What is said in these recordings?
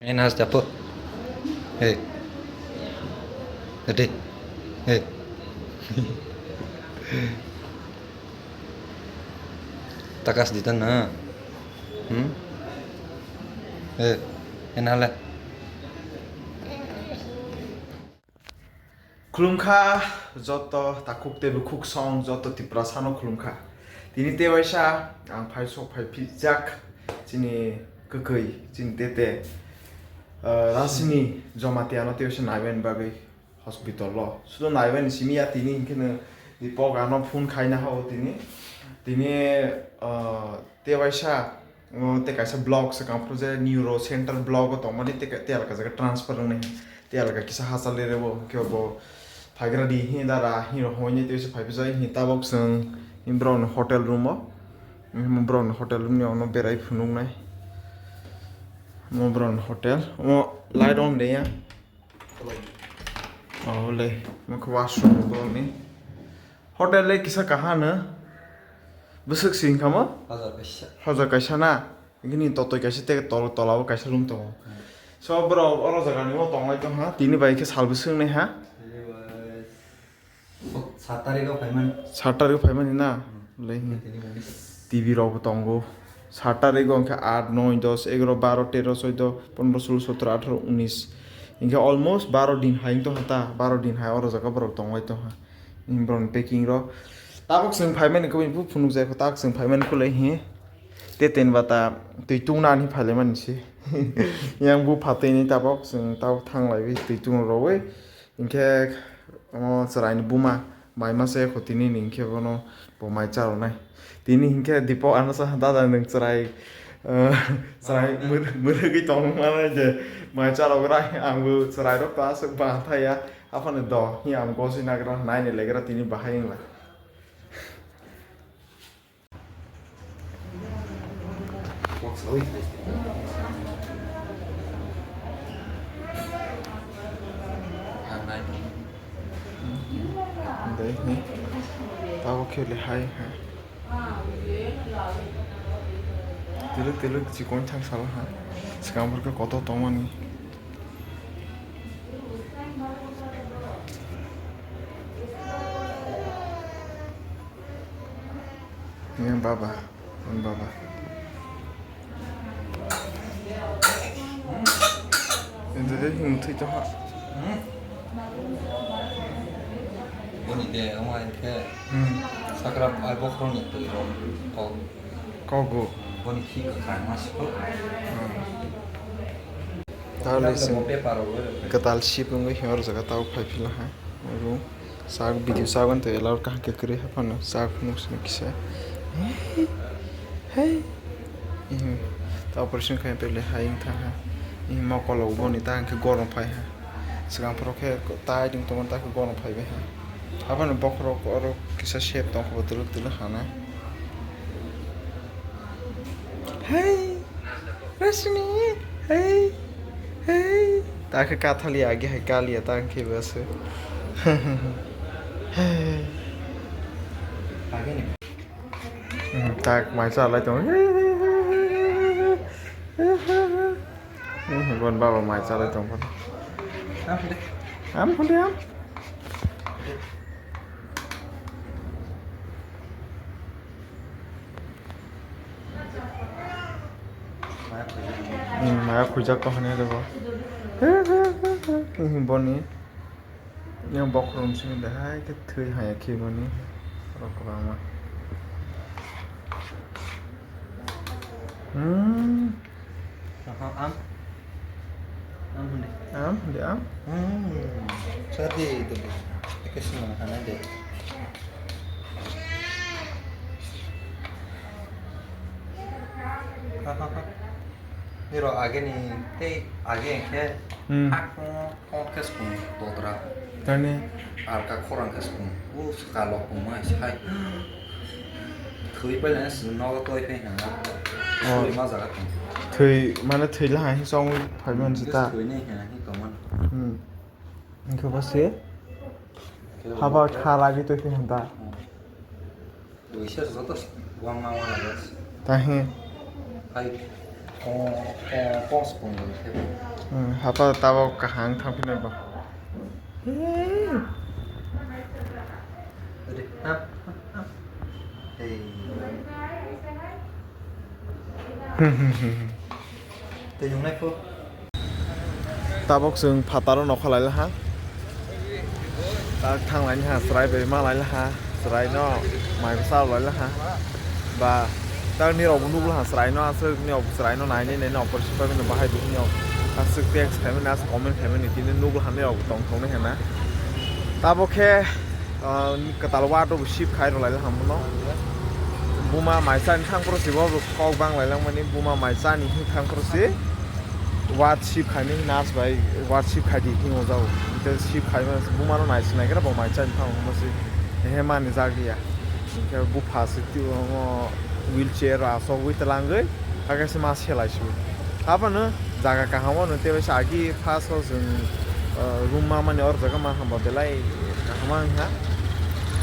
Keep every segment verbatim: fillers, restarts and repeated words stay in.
Enas dapo. Hey. Ade. Hey. Takas ditan na. Hmm? Eh, enale. Khulumkha joto takhuk tei bukhuk song joto Tiprasano khulumkha. Tini tewaisa ang phai sok phai phijak chini kwkwi chini tete, ah, Rasini Jamatia no tewaisa naiben bagwi hospital o. Sudo naiben simi ya tini hinkhe no Dipok ano phone khaina ho tini. Tini, ah, tewaisa O, tei kaisa block swkang phuru je neuro center block o tongmani tei ka-, tei alka jaga transfer wngnai. Tei alka kisa hachal rerebo, hwnkhe bo phaigra di, hi dara, hi rok hoinai tei se phai pijak, hi tabok chwng, hi borokni hotel room o. Borokni hotel room ni ono berai phunuknai. Omo borokni hotel. Omo light on de ya. Oh, le, mokhe washroom borokni. Hotel le kisa kahano. Bwswk sing kamo? Hajar kaisa. Hajar kaisa na? Gini totoi kaisa tei tol-, tolao kaisa room tongo. Hmm. So, borok oro jagani o tongwai tongha. Tini bai khe salbwswk nai ha? Tini bai sat tarikh o phaimani. Sat tarikh o phaimani na? Hmm. Le, hmm. Tini bai. T V rok bo tongo. Sat tarikh o hwnkhe aat, noi, dos, egaro, baro, tero, soido, pondro, sulo, sotro, atharo, unis. Hinkhe almost baro din hai wng tongkha ta, baro din hai oro jaga borok tongbai tongkha. Borokni packing rok. Tabok chwng phaimani khe bo phunukjai kho, tabok chwng phaimani khe le hi. Te ten bata twi tungna ani phailaimani se. Yang bu phatwi ni tabok chwng tabok thanglaiwi twi tung rwwi. Hinkhe omo chwraini buma mai masa ya kho tini ni hinkhe bono bo mai cha rwnai. Tini hinkhe Dipok ano sa, "Dada, nwng chwrai, eh, chwrai mwr-, mwrwgwi tong mano je mai cha rwgra, ang bo chwrai rok ta aswk ba thaya." Aphano do hi ang goswi nagra naini legra tini bahai wngla. Dei, hmm. Tabo khe le hai, ha. Tiluk, tiluk, chikon thang sala, ha. Swkang phor khe kotor tongmani. Yang baba, yang baba. Ini tadi yang mutu itu, ha. Boni de, ama ke. Hmm. Sakra ai bokhorok ni twi rok kok. Kogo. Boni khi kwkhwrang ma siko. Hmm. Tao le sing kwtal sip wngwi hwnwi oro jaga tao phai phila ha. Oro sak video sak wngtwi ela kaham khe kwrwi haphano sak phunuk sini kisa. Hey. Tao operation khai pele hai wngtha ha. Mokolo boni ta hwnkhe gorom phai ha. Swkang phoro khe tai wng tongo ta khe gorom phai bai ha. Haphano bokhorok oro kisa sep tongkho twlwk twlwk hana. Hey. Rasini, hey, hey. Ta khe kathali agi hai kalia ta khe bwse. Hey. Hmm, tak mai chalai tong. Hmm, bon baba mai chalai tong. Am khode am. Hmm, maya khujak tong hwnwi rwgo. Hmm, boni. Yang bokhorok simi de hai khe thwi haya khe boni. Borok kwbangma. Hmm. Aha, am. Am hwnde. Am hwnde, am. Hmm. Sadi itu. Eke sima hana de. Ha, ha, ha. Niro age ni tei age ke. Hmm. Hak. Hor khe sukung dogra. Tani? Alka khorang khe sukung. O swkalo kungma sai. Thwi bai lana sini nogo toi phai hwnga. Oh. Thwi ma jaga tong. Thwi, mane thwi la hai song phai man jita. Thwi ni hwnga hi tongman. Hmm. Hingke ba se? Haba kha lagi toi phai hwnda. Hmm. Duisa joto wangma wana gas. Tahi. Hai. Hapa tabok kaham thang philai bo. Tabok chwng phataro nokha lai laha. Tak thang lai laha, chwrai bai ma lai laha, chwrai no mai bwsa lai laha. Ba tak nirok bo nuglaha chwrai no, aswk nirok bo chwrai no nai nai nai no operation pai mani bahai bo hwnwi aswk text khai mani, aswk comment khai mani, tini nuglaha nirok bo tong thok nai hwnna. Tabok khe, ah, kwtal ward o bo shift khai rw lai laha mono. Buma mai chani thang phuru si bo kok bang lai lang mani, buma mai chani thang phuru si. Ward shift khaini nurse bai ward shift khai di hinwi jago. Hwnkhe shift khai mano buma no nai sinai khe bo mai chani thang mo si he mani jak ya. Hwnkhe bupha si twi omo wheelchair asogwi twlangwi hakhe se ma selai si. Abono jaga kaham o nwng tei waisa agi first o chwng, ah, room ma mani or jaga ma hamba belai kaham wngkha.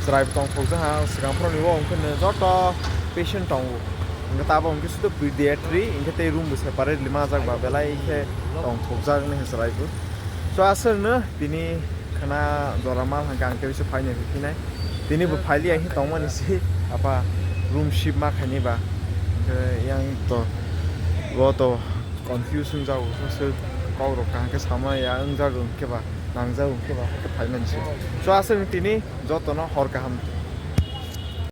Chwrai bo tongthok jaha swkang phuru ni o hwnkhe joto patient tongo. Hwnkhe tabok hwnkhe sudu pediatry, hwnkhe tei room bo separately majak ba belai khe tongthokjak nai chwrai bo. So, aswkno tini khwna jora mal hwnkhe ang tei bisa phaini phinai. Tini bo phailiya hi tongmani si apa room shift ma khaini ba. Hwnkhe yang to bo to confuse wngjago, aswk kok rok kaham khe sama ya wngjago hwnkhe ba nangjak hwnkhe ba hakhe phaimani si. So, aswkno tini jotono hor kaham.